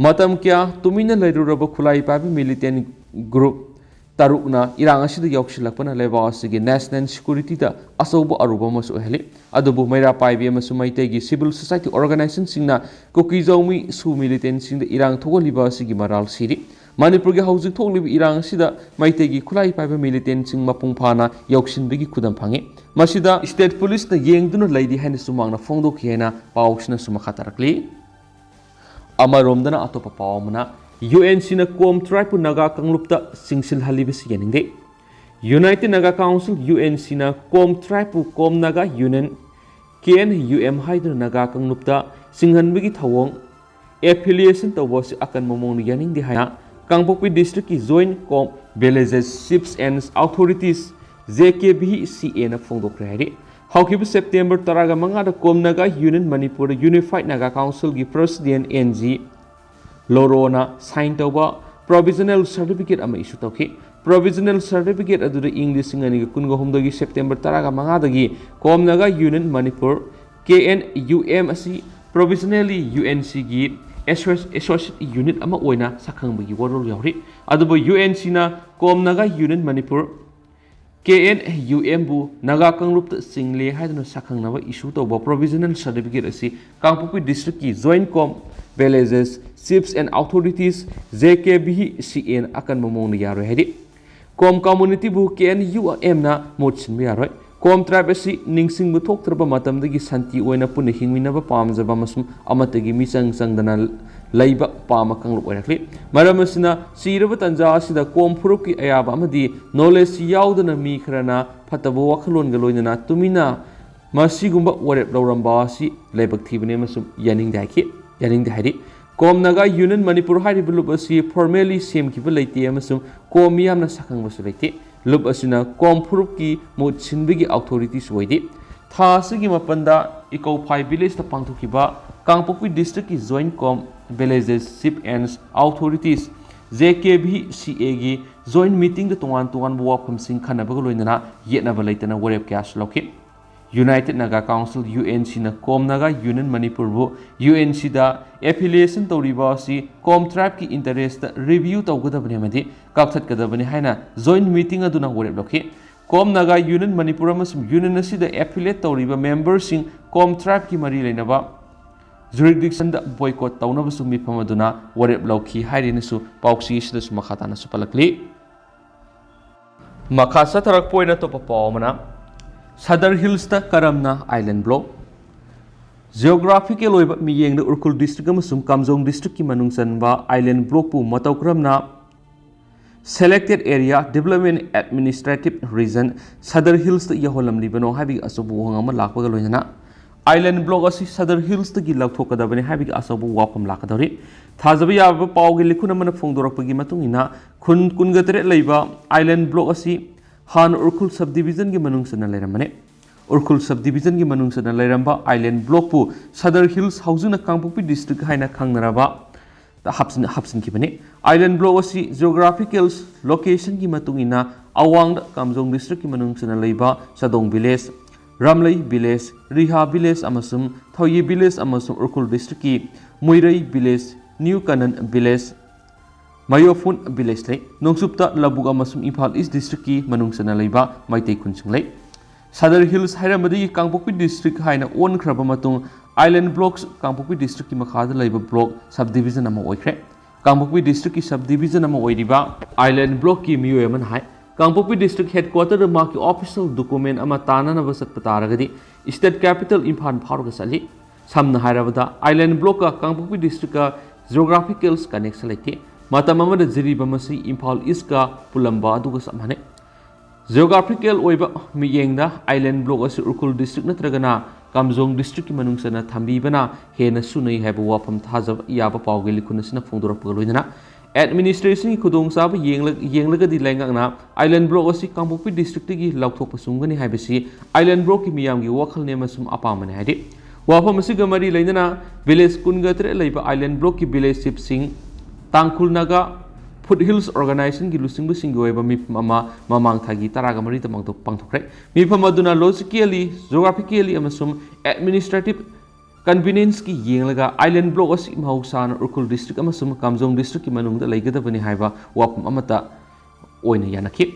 ꯃꯇꯝ ꯀꯌꯥ ꯇꯨꯃꯤꯟꯅ ꯂꯩꯔꯨꯔꯕ ꯈꯨꯠꯂꯥꯏ ꯄꯥꯏꯕ militant group ꯇꯔꯨꯛꯅ ꯏꯔꯥꯡ ꯑꯁꯤꯗ ꯌꯥꯎꯁꯤꯜꯂꯛꯄꯅ ꯂꯩꯕꯥꯛ ꯑꯁꯤꯒꯤ national security ꯗ ꯑꯆꯧꯕ ꯑꯔꯨꯕ ꯑꯃꯁꯨ ꯑꯣꯏꯍꯜꯂꯤ꯫ ꯑꯗꯨꯕꯨ ꯃꯩꯔꯥ ꯄꯥꯏꯕꯤ ꯑꯃꯁꯨꯡ ꯃꯩꯇꯩꯒꯤ civil society organization ꯁꯤꯡꯅ ꯀꯨꯀꯤ ꯖꯥꯎꯃꯤ ꯁꯨ militant ꯁꯤꯡꯗ ꯏꯔꯥꯡ ꯊꯣꯛꯍꯜꯂꯤꯕ ꯑꯁꯤꯒꯤ ꯃꯔꯥꯜ ꯁꯤꯔꯤ꯫ ꯃꯅꯤꯄꯨꯔꯒꯤ ꯍꯧꯖꯤꯛ ꯊꯣꯛꯂꯤꯕ ꯏꯔꯥꯡ ꯑꯁꯤꯗ ꯃꯩꯇꯩꯒꯤ ꯈꯨꯠꯂꯥꯏ ꯄꯥꯏꯕ militant ꯁꯤꯡ ꯃꯄꯨꯡ ꯐꯥꯅ ꯌꯧꯁꯤꯟꯕꯒꯤ ꯈꯨꯗꯝ ꯐꯪꯉꯤ꯫ ꯃꯁꯤꯗ State Police ꯅ ꯌꯦꯡꯗꯨꯅ ꯂꯩꯔꯤ ꯍꯥꯏꯅꯁꯨ ꯃꯍꯥꯛꯅ ꯐꯣꯡꯗꯣꯛꯈꯤ ꯍꯥꯏꯅ ꯄꯥꯎꯁꯤꯅꯁꯨ ꯃꯈꯥ ꯇꯥꯔꯛꯂꯤ꯫ ꯑꯃꯔꯣꯝꯗꯅ ꯑꯇꯣꯞꯄ ꯄꯥꯎ ꯑꯃꯅ, UNC ꯅ ꯀꯣꯝ tribe ꯄꯨ ꯅꯥꯒꯥ ꯀꯥꯡꯂꯨꯞꯇ ꯆꯤꯡꯁꯤꯜꯍꯜꯂꯤꯕꯁꯤ ꯌꯥꯅꯤꯡꯗꯦ꯫ United Naga Council, UNC ꯅ ꯀꯣꯝ tribe ꯄꯨ ꯀꯣꯝ ꯅꯥꯒꯥ Union, KNUM ꯍꯥꯏꯗꯨꯅ ꯅꯥꯒꯥ ꯀꯥꯡꯂꯨꯞꯇ ꯆꯤꯡꯍꯟꯕꯒꯤ ꯊꯧꯑꯣꯡ, affiliation ꯇꯧꯕ ꯑꯁꯤ ꯑꯀꯟꯕ ꯃꯑꯣꯡꯗ ꯌꯥꯅꯤꯡꯗꯦ ꯍꯥꯏꯅ ꯀꯥꯡꯄꯣꯛꯄꯤ district ꯀꯤ Joint Com Villages Chiefs and Authorities, JKVCA ꯅ ꯐꯣꯡꯗꯣꯛꯈ꯭ꯔꯦ ꯍꯥꯏꯔꯤ꯫ ꯍꯧꯈꯤꯕ September ꯇꯔꯥꯒ ꯃꯉꯥꯗ ꯀꯣꯝ ꯅꯥꯒꯥ Union ꯃꯅꯤꯄꯨꯔꯗ Unified Naga Council ꯒꯤ President NG ꯂꯣꯔꯣꯅ sign ꯇꯧꯕ provisional certificate ꯑꯃ issue ꯇꯧꯈꯤ꯫ Provisional certificate ꯑꯗꯨꯗ ꯏꯪ ꯂꯤꯁꯤꯡ ꯑꯅꯤꯒ ꯀꯨꯟꯒ ꯍꯨꯝꯗꯣꯏꯒꯤ September ꯇꯔꯥꯒ ꯃꯉꯥꯗꯒꯤ ꯀꯣꯝ ꯅꯥꯒꯥ Union ꯃꯅꯤꯄꯨꯔ, KNUM ꯑꯁꯤ provisionally UNC ꯒꯤ associate unit ꯑꯃ ꯑꯣꯏꯅ ꯁꯛꯈꯪꯕꯒꯤ ꯋꯥꯔꯣꯜ ꯌꯥꯎꯔꯤ꯫ ꯑꯗꯨꯕꯨ UNC ꯅ ꯀꯣꯝ ꯅꯥꯒꯥ Union ꯃꯅꯤꯄꯨꯔ, KNUM ꯕꯨ ꯅꯥꯒꯥ ꯀꯥꯡꯂꯨꯞꯇ ꯆꯤꯡꯂꯦ ꯍꯥꯏꯗꯨꯅ ꯁꯛꯈꯪꯅꯕ issue ꯇꯧꯕ provisional certificate ꯑꯁꯤ ꯀꯥꯡꯄꯣꯛꯄꯤ district ꯀꯤ Joint Com Villages Chiefs and Authorities, JKVCA ꯅ ꯑꯀꯟꯕ ꯃꯑꯣꯡꯗ ꯌꯥꯔꯣꯏ ꯍꯥꯏꯔꯤ꯫ ꯀꯣꯝ community ꯕꯨ KNUM ꯅ ꯃꯍꯨꯠ ꯁꯤꯟꯕ ꯌꯥꯔꯣꯏ꯫ ꯀꯣꯝ tribe ꯑꯁꯤ ꯅꯤꯡꯁꯤꯡꯕ ꯊꯣꯛꯇ꯭ꯔꯕ ꯃꯇꯝꯗꯒꯤ ꯁꯥꯟꯇꯤ ꯑꯣꯏꯅ ꯄꯨꯟꯅ ꯍꯤꯡꯃꯤꯟꯅꯕ ꯄꯥꯝꯖꯕ ꯑꯃꯁꯨꯡ ꯑꯃꯠꯇꯒꯤ ꯃꯤꯆꯪ ꯆꯪꯗꯅ ꯂꯩꯕ ꯄꯥꯝꯕ ꯀꯥꯡꯂꯨꯞ ꯑꯣꯏꯔꯛꯂꯤ꯫ ꯃꯔꯝ ꯑꯁꯤꯅ, ꯆꯤꯔꯕ ꯇꯥꯟꯖꯥ ꯑꯁꯤꯗ ꯀꯣꯝ ꯐꯨꯔꯨꯞꯀꯤ ꯑꯌꯥꯕ ꯑꯃꯗꯤ knowledge ꯌꯥꯎꯗꯅ ꯃꯤ ꯈꯔꯅ ꯐꯠꯇꯕ ꯋꯥꯈꯜꯂꯣꯟꯒ ꯂꯣꯏꯅꯅ ꯇꯨꯃꯤꯟꯅ ꯃꯁꯤꯒꯨꯝꯕ ꯋꯥꯔꯦꯞ ꯂꯧꯔꯝꯕ ꯑꯁꯤ ꯂꯥꯏꯕꯛ ꯊꯤꯕꯅꯤ ꯑꯃꯁꯨꯡ ꯌꯥꯅꯤꯡꯗꯦ ꯍꯥꯏꯈꯤ, ꯌꯥꯅꯤꯡꯗꯦ ꯍꯥꯏꯔꯤ꯫ ꯀꯣꯝ ꯅꯥꯒꯥ ꯌꯨꯅꯤꯌꯟ ꯃꯅꯤꯄꯨꯔ ꯍꯥꯏꯔꯤꯕ ꯂꯨꯞ ꯑꯁꯤ ꯐꯣꯔꯃꯦꯂꯤ ꯁꯦꯝꯈꯤꯕ ꯂꯩꯇꯦ ꯑꯃꯁꯨꯡ ꯀꯣꯝ ꯃꯤꯌꯥꯝꯅ ꯁꯛꯈꯪꯕꯁꯨ ꯂꯩꯇꯦ꯫ ꯂꯨꯞ ꯑꯁꯤꯅ ꯀꯣꯝ ꯐꯨꯔꯨꯞꯀꯤ ꯃꯍꯨꯠ ꯁꯤꯟꯕꯒꯤ ꯑꯣꯊꯣꯔꯤꯇꯤꯁꯨ ꯑꯣꯏꯗꯦ꯫ ꯊꯥ ꯑꯁꯤꯒꯤ ꯃꯥꯄꯟꯗ ꯏꯀꯧꯐꯥꯏ ꯚꯤꯂꯦꯖꯇ ꯄꯥꯡꯊꯣꯛꯈꯤꯕ ꯀꯥꯡꯄꯣꯛꯄꯤ ꯗꯤꯁꯇ꯭ꯔꯤꯛꯀꯤ joint Kom villages chief and authorities, J K V C ꯑꯦꯒꯤ ꯖꯣꯏꯟꯠ ꯃꯤꯇꯤꯡꯗ ꯇꯣꯉꯥꯟ ꯇꯣꯉꯥꯟꯕ ꯋꯥꯐꯝꯁꯤꯡ ꯈꯟꯅꯕꯒ ꯂꯣꯏꯅꯅ ꯌꯦꯠꯅꯕ ꯂꯩꯇꯅ ꯋꯥꯔꯦꯞ ꯀꯌꯥꯁꯨ ꯂꯧꯈꯤ꯫ United Naga council, U N ꯁꯤꯅ ꯀꯣꯝ ꯅꯥꯒꯥ ꯌꯨꯅꯤꯌꯟ ꯃꯅꯤꯄꯨꯔꯕꯨ ꯌꯨ ꯑꯦꯟ ꯁꯤꯗ ꯑꯦꯐꯤꯂꯤꯌꯦꯁꯟ ꯇꯧꯔꯤꯕ ꯑꯁꯤ ꯀꯣꯝ ꯇ꯭ꯔꯥꯏꯕꯀꯤ ꯏꯟꯇꯔꯦꯁꯇ ꯔꯤꯚꯤꯌꯨ ꯇꯧꯒꯗꯕꯅꯤ ꯑꯃꯗꯤ ꯀꯛꯊꯠꯀꯗꯕꯅꯤ ꯍꯥꯏꯅ ꯖꯣꯏꯟꯠ ꯃꯤꯇꯤꯡ ꯑꯗꯨꯅ ꯋꯥꯔꯦꯞ ꯂꯧꯈꯤ꯫ ꯀꯣꯝ ꯅꯥꯒꯥ ꯌꯨꯅꯤꯌꯟ ꯃꯅꯤꯄꯨꯔ ꯑꯃꯁꯨꯡ ꯌꯨꯅꯤꯌꯟ ꯑꯁꯤꯗ ꯑꯦꯐꯤꯂꯤꯌꯦꯠ ꯇꯧꯔꯤꯕ ꯃꯦꯝꯕꯔꯁꯤꯡ ꯀꯣꯝ ꯇ꯭ꯔꯥꯏꯕꯀꯤ ꯃꯔꯤ ꯂꯩꯅꯕ ꯖꯨꯔꯤꯗꯤꯛꯁꯟꯗ ꯕꯣꯏꯀꯣꯠ ꯇꯧꯅꯕꯁꯨ ꯃꯤꯐꯝ ꯑꯗꯨꯅ ꯋꯥꯔꯦꯞ ꯂꯧꯈꯤ ꯍꯥꯏꯔꯤ ꯍꯥꯏꯅꯁꯨ ꯄꯥꯎꯆꯦ ꯑꯁꯤꯗꯁꯨ ꯃꯈꯥ ꯇꯥꯅꯁꯨ ꯄꯜꯂꯛꯂꯤ꯫ ꯃꯈꯥ ꯆꯠꯊꯔꯛꯄ ꯑꯣꯏꯅ ꯑꯇꯣꯞꯄ ꯄꯥꯎ ꯑꯃꯅ, ꯁꯗꯔ ꯍꯤꯜꯁꯇ ꯀꯔꯝꯅ ꯑꯥꯏꯂꯦꯟ ꯕ꯭ꯂꯣꯛ? ꯖꯤꯑꯣꯒ꯭ꯔꯥꯐꯤꯀꯦꯜ ꯑꯣꯏꯕ ꯃꯤꯠꯌꯦꯡꯗ ꯎꯈ꯭ꯔꯨꯜ ꯗꯤꯁꯇ꯭ꯔꯤꯛ ꯑꯃꯁꯨꯡ ꯀꯥꯝꯖꯣꯡ ꯗꯤꯁꯇ꯭ꯔꯤꯛꯀꯤ ꯃꯅꯨꯡ ꯆꯟꯕ ꯑꯥꯏꯂꯦꯟ ꯕ꯭ꯂꯣꯛꯄꯨ ꯃꯇꯧ ꯀꯔꯝꯅ Selected Area Development Administrative Region, Sadar ꯍꯤꯜꯁꯇ ꯌꯧꯍꯜꯂꯝꯂꯤꯕꯅꯣ ꯍꯥꯏꯕꯒꯤ ꯑꯆꯧꯕ ꯋꯥꯍꯪ ꯑꯃ ꯂꯥꯛꯄꯒ ꯂꯣꯏꯅꯅ ꯑꯥꯏꯂꯦꯟ ꯕ꯭ꯂꯣꯛ ꯑꯁꯤ ꯁꯗꯔ ꯍꯤꯜꯁꯇꯒꯤ ꯂꯧꯊꯣꯛꯀꯗꯕꯅꯤ ꯍꯥꯏꯕꯒꯤ ꯑꯆꯧꯕ ꯋꯥꯐꯝ ꯂꯥꯛꯀꯗꯧꯔꯤ꯫ ꯊꯥꯖꯕ ꯌꯥꯕ ꯄꯥꯎꯒꯤ ꯂꯤꯈꯨꯟ ꯑꯃꯅ ꯐꯣꯡꯗꯣꯔꯛꯄꯒꯤ ꯃꯇꯨꯡ ꯏꯟꯅ, ꯈꯨꯟ ꯀꯨꯟꯒ ꯇꯔꯦꯠ ꯂꯩꯕ ꯑꯥꯏꯂꯦꯟ ꯕ꯭ꯂꯣꯛ ꯑꯁꯤ ꯍꯥꯟꯅ ꯎꯈ꯭ꯔꯨꯜ ꯁꯕ ꯗꯤꯕꯤꯖꯟꯒꯤ ꯃꯅꯨꯡ ꯆꯟꯅ ꯂꯩꯔꯝꯕꯅꯤ꯫ ꯎꯈ꯭ꯔꯨꯜ ꯁꯕ ꯗꯤꯕꯤꯖꯟꯒꯤ ꯃꯅꯨꯡ ꯆꯟꯅ ꯂꯩꯔꯝꯕ ꯑꯥꯏꯂꯦꯟ ꯕ꯭ꯂꯣꯛꯄꯨ ꯁꯗꯔ ꯍꯤꯜꯁ, ꯍꯧꯖꯤꯛꯅ ꯀꯥꯡꯄꯣꯛꯄꯤ ꯗꯤꯁꯇ꯭ꯔꯤꯛ ꯍꯥꯏꯅ ꯈꯪꯅꯔꯕ, ꯍꯥꯞꯆꯤꯟ-, ꯍꯥꯞꯆꯤꯟꯈꯤꯕꯅꯤ꯫ ꯑꯥꯏꯂꯦꯟ ꯕ꯭ꯂꯣꯛ ꯑꯁꯤ ꯖꯤꯑꯣꯒ꯭ꯔꯥꯐꯤꯀꯦꯜ ꯂꯣꯀꯦꯁꯟꯒꯤ ꯃꯇꯨꯡ ꯏꯟꯅ ꯑꯋꯥꯡꯗ ꯀꯥꯝꯖꯣꯡ ꯗꯤꯁꯇ꯭ꯔꯤꯛꯀꯤ ꯃꯅꯨꯡ ꯆꯟꯅ ꯂꯩꯕ ꯆꯥꯗꯣꯡ ꯚꯤꯂꯦꯖ, ꯔꯥꯝꯂꯩ ꯚꯤꯂꯦꯖ, ꯔꯤꯍꯥ ꯚꯤꯂꯦꯖ ꯑꯃꯁꯨꯡ ꯊꯣꯏꯌꯤ ꯚꯤꯂꯦꯖ ꯑꯃꯁꯨꯡ ꯎꯈ꯭ꯔꯨꯜ ꯗꯤꯁꯇ꯭ꯔꯤꯛꯀꯤ ꯃꯨꯏꯔꯩ ꯚꯤꯂꯦꯖ, ꯅ꯭ꯌꯨ ꯀꯅꯟ ꯚꯤꯂꯦꯖ, ꯃꯌꯣꯐꯨꯟ ꯚꯤꯂꯦꯖ ꯂꯩ꯫ ꯅꯣꯡꯆꯨꯞꯇ ꯂꯧꯕꯨꯛ ꯑꯃꯁꯨꯡ ꯏꯝꯐꯥꯜ ꯏꯁ ꯗꯤꯁꯇ꯭ꯔꯤꯛꯀꯤ ꯃꯅꯨꯡ ꯆꯟꯅ ꯂꯩꯕ ꯃꯩꯇꯩ ꯈꯨꯟꯁꯤꯡ ꯂꯩ꯫ ꯁꯗꯔ ꯍꯤꯜꯁ ꯍꯥꯏꯔꯝꯕꯗꯒꯤ ꯀꯥꯡꯄꯣꯛꯄꯤ ꯗꯤꯁꯇ꯭ꯔꯤꯛ ꯍꯥꯏꯅ ꯑꯣꯟꯈ꯭ꯔꯕ ꯃꯇꯨꯡ, ꯑꯥꯏꯂꯦꯟ ꯕ꯭ꯂꯣꯛꯁ ꯀꯥꯡꯄꯣꯛꯄꯤ ꯗꯤꯁꯇ꯭ꯔꯤꯛꯀꯤ ꯃꯈꯥꯗ ꯂꯩꯕ ꯕ꯭ꯂꯣꯛ ꯁꯕ ꯗꯤꯕꯤꯖꯟ ꯑꯃ ꯑꯣꯏꯈ꯭ꯔꯦ꯫ ꯀꯥꯡꯄꯣꯛꯄꯤ ꯗꯤꯁꯇ꯭ꯔꯤꯛꯀꯤ ꯁꯕ ꯗꯤꯕꯤꯖꯟ ꯑꯃ ꯑꯣꯏꯔꯤꯕ ꯑꯥꯏꯂꯦꯟ ꯕ꯭ꯂꯣꯛꯀꯤ ꯃꯤꯑꯣꯏ ꯑꯃꯅ ꯍꯥꯏ, ꯀꯥꯡꯄꯣꯛꯄꯤ ꯗꯤꯁꯇ꯭ꯔꯤꯛ ꯍꯦꯗꯀ꯭ꯋꯥꯇꯔꯗ ꯃꯍꯥꯛꯀꯤ ꯑꯣꯐꯤꯁꯤꯌꯦꯜ ꯗꯣꯀꯨꯃꯦꯟ ꯑꯃ ꯇꯥꯟꯅꯅꯕ ꯆꯠꯄ ꯇꯥꯔꯒꯗꯤ ꯁ꯭ꯇꯦꯠ ꯀꯦꯄꯤꯇꯦꯜ ꯏꯝꯐꯥꯜ ꯐꯥꯎꯔꯒ ꯆꯠꯂꯤ꯫ ꯁꯝꯅ ꯍꯥꯏꯔꯕꯗ, ꯑꯥꯏꯂꯦꯟ ꯕ꯭ꯂꯣꯛꯀ ꯀꯥꯡꯄꯣꯛꯄꯤ ꯗꯤꯁꯇ꯭ꯔꯤꯛꯀ ꯖꯤꯑꯣꯒ꯭ꯔꯥꯐꯤꯀꯦꯜꯁ ꯀꯅꯦꯛꯁꯟ ꯂꯩꯇꯦ꯫ ꯃꯇꯝ ꯑꯃꯗ ꯖꯤꯔꯤꯕꯥꯝ ꯑꯁꯤ ꯏꯝꯐꯥꯜ ꯏꯁꯀ ꯄꯨꯜꯂꯝꯕ ꯑꯗꯨꯒ ꯆꯞ ꯃꯥꯟꯅꯩ꯫ ꯖꯤꯑꯣꯒ꯭ꯔꯥꯐꯤꯀꯦꯜ ꯑꯣꯏꯕ ꯃꯤꯠꯌꯦꯡꯗ ꯑꯥꯏꯂꯦꯟ ꯕ꯭ꯂꯣꯛ ꯑꯁꯤ ꯎꯈ꯭ꯔꯨꯜ ꯗꯤꯁꯇ꯭ꯔꯤꯛ ꯅꯠꯇ꯭ꯔꯒꯅ ꯀꯥꯝꯖꯣꯡ ꯗꯤꯁꯇ꯭ꯔꯤꯛꯀꯤ ꯃꯅꯨꯡ ꯆꯟꯅ ꯊꯝꯕꯤꯕꯅ ꯍꯦꯟꯅ ꯁꯨꯅꯩ ꯍꯥꯏꯕ ꯋꯥꯐꯝ ꯊꯥꯖꯕ ꯌꯥꯕ ꯄꯥꯎꯒꯤ ꯂꯤꯈꯨꯟ ꯑꯁꯤꯅ ꯐꯣꯡꯗꯣꯔꯛꯄꯒ ꯂꯣꯏꯅꯅ ꯑꯦꯗꯃꯤꯅꯤꯁꯇ꯭ꯔꯦꯁꯟꯒꯤ ꯈꯨꯗꯣꯡꯆꯥꯕ ꯌꯦꯡꯂ-, ꯌꯦꯡꯂꯒꯗꯤ ꯂꯩꯉꯥꯛꯅ ꯑꯥꯏꯂꯦꯟ ꯕ꯭ꯂꯣꯛ ꯑꯁꯤ ꯀꯥꯡꯄꯣꯛꯄꯤ ꯗꯤꯁꯇ꯭ꯔꯤꯛꯇꯒꯤ ꯂꯧꯊꯣꯛꯄ ꯆꯨꯝꯒꯅꯤ ꯍꯥꯏꯕꯁꯤ ꯑꯥꯏꯂꯦꯟ ꯕ꯭ꯂꯣꯛꯀꯤ ꯃꯤꯌꯥꯝꯒꯤ ꯋꯥꯈꯜꯅꯤ ꯑꯃꯁꯨꯡ ꯑꯄꯥꯝꯕꯅꯤ ꯍꯥꯏꯔꯤ꯫ ꯋꯥꯐꯝ ꯑꯁꯤꯒ ꯃꯔꯤ ꯂꯩꯅꯅ ꯚꯤꯂꯦꯖ ꯀꯨꯟꯒ ꯇꯔꯦꯠ ꯂꯩꯕ ꯑꯥꯏꯂꯦꯟ ꯕ꯭ꯂꯣꯛꯀꯤ ꯚꯤꯂꯦꯖ ꯆꯤꯐꯁꯤꯡ, ꯇꯥꯡꯈꯨꯜ ꯅꯥꯒꯥ ꯐꯨꯠ ꯍꯤꯜꯁ ꯑꯣꯔꯒꯅꯥꯏꯖꯦꯁꯟꯒꯤ ꯂꯨꯆꯤꯡꯕꯁꯤꯡꯒꯤ ꯑꯣꯏꯕ ꯃꯤꯐꯝ ꯑꯃ ꯃꯃꯥꯡ ꯊꯥꯒꯤ ꯇꯔꯥꯒ ꯃꯔꯤꯗ ꯄꯥꯡꯊꯣꯛ-, ꯄꯥꯡꯊꯣꯛꯈ꯭ꯔꯦ꯫ ꯃꯤꯐꯝ ꯑꯗꯨꯅ ꯂꯣꯖꯤꯀꯦꯜꯂꯤ, ꯖꯣꯒ꯭ꯔꯥꯐꯤꯀꯦꯜꯂꯤ ꯑꯃꯁꯨꯡ ꯑꯦꯗꯃꯤꯅꯤꯁꯇ꯭ꯔꯦꯇꯤꯚ ꯀꯟꯚꯤꯅꯤꯌꯟꯁꯀꯤ ꯌꯦꯡꯂꯒ ꯑꯥꯏꯂꯦꯟ ꯕ꯭ꯂꯣꯛ ꯑꯁꯤ ꯃꯍꯧꯁꯥꯅ ꯎꯈ꯭ꯔꯨꯜ ꯗꯤꯁꯇ꯭ꯔꯤꯛ ꯑꯃꯁꯨꯡ ꯀꯥꯝꯖꯣꯡ ꯗꯤꯁꯇ꯭ꯔꯤꯛꯀꯤ ꯃꯅꯨꯡꯗ ꯂꯩꯒꯗꯕꯅꯤ ꯍꯥꯏꯕ ꯋꯥꯐꯝ ꯑꯃꯠꯇ ꯑꯣꯏꯅ ꯌꯥꯅꯈꯤ꯫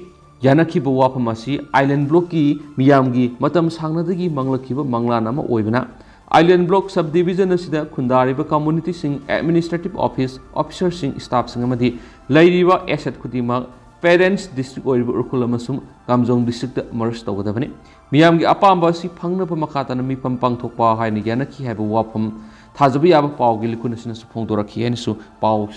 ꯌꯥꯅꯈꯤꯕ ꯋꯥꯐꯝ ꯑꯁꯤ ꯑꯥꯏꯂꯦꯟ ꯕ꯭ꯂꯣꯛꯀꯤ ꯃꯤꯌꯥꯝꯒꯤ ꯃꯇꯝ ꯁꯥꯡꯅꯗꯒꯤ ꯃꯪꯂꯛꯈꯤꯕ ꯃꯪꯂꯥꯟ ꯑꯃ ꯑꯣꯏꯕꯅ, ꯑꯥꯏꯂꯦꯟ ꯕ꯭ꯂꯣꯛ ꯁꯕ ꯗꯤꯚꯤꯖꯟ ꯑꯁꯤꯗ ꯈꯨꯟꯗꯥꯔꯤꯕ ꯀꯝꯃꯨꯅꯤꯇꯤꯁꯤꯡ, ꯑꯦꯗꯃꯤꯅꯤꯁꯇ꯭ꯔꯦꯇꯤꯚ ꯑꯣꯐꯤꯁ, ꯑꯣꯐꯤꯁꯔꯁꯤꯡ, ꯁ꯭ꯇꯥꯐꯁꯤꯡ ꯑꯃꯗꯤ ꯂꯩꯔꯤꯕ ꯑꯦꯁꯦꯠ ꯈꯨꯗꯤꯡꯃꯛ ꯄꯦꯔꯦꯟꯁ ꯗꯤꯁꯇ꯭ꯔꯤꯛ ꯑꯣꯏꯔꯤꯕ ꯎꯈ꯭ꯔꯨꯜ ꯑꯃꯁꯨꯡ ꯀꯥꯝꯖꯣꯡ ꯗꯤꯁꯇ꯭ꯔꯤꯛꯇ ꯃꯔꯖ ꯇꯧꯒꯗꯕꯅꯤ꯫ ꯃꯤꯌꯥꯝꯒꯤ ꯑꯄꯥꯝꯕ ꯑꯁꯤ ꯐꯪꯅꯕ ꯃꯈꯥ ꯇꯥꯅ ꯃꯤꯐꯝ ꯄꯥꯡꯊꯣꯛꯄ ꯍꯥꯏꯅ ꯌꯥꯅꯈꯤ ꯍꯥꯏꯕ ꯋꯥꯐꯝ ꯊꯥꯖꯕ ꯌꯥꯕ ꯄꯥꯎꯒꯤ ꯂꯤꯈꯨꯟ ꯑꯁꯤꯅꯁꯨ ꯐꯣꯡꯗꯣꯔꯛꯈꯤ ꯍꯥꯏꯅꯁꯨ ꯄꯥꯎ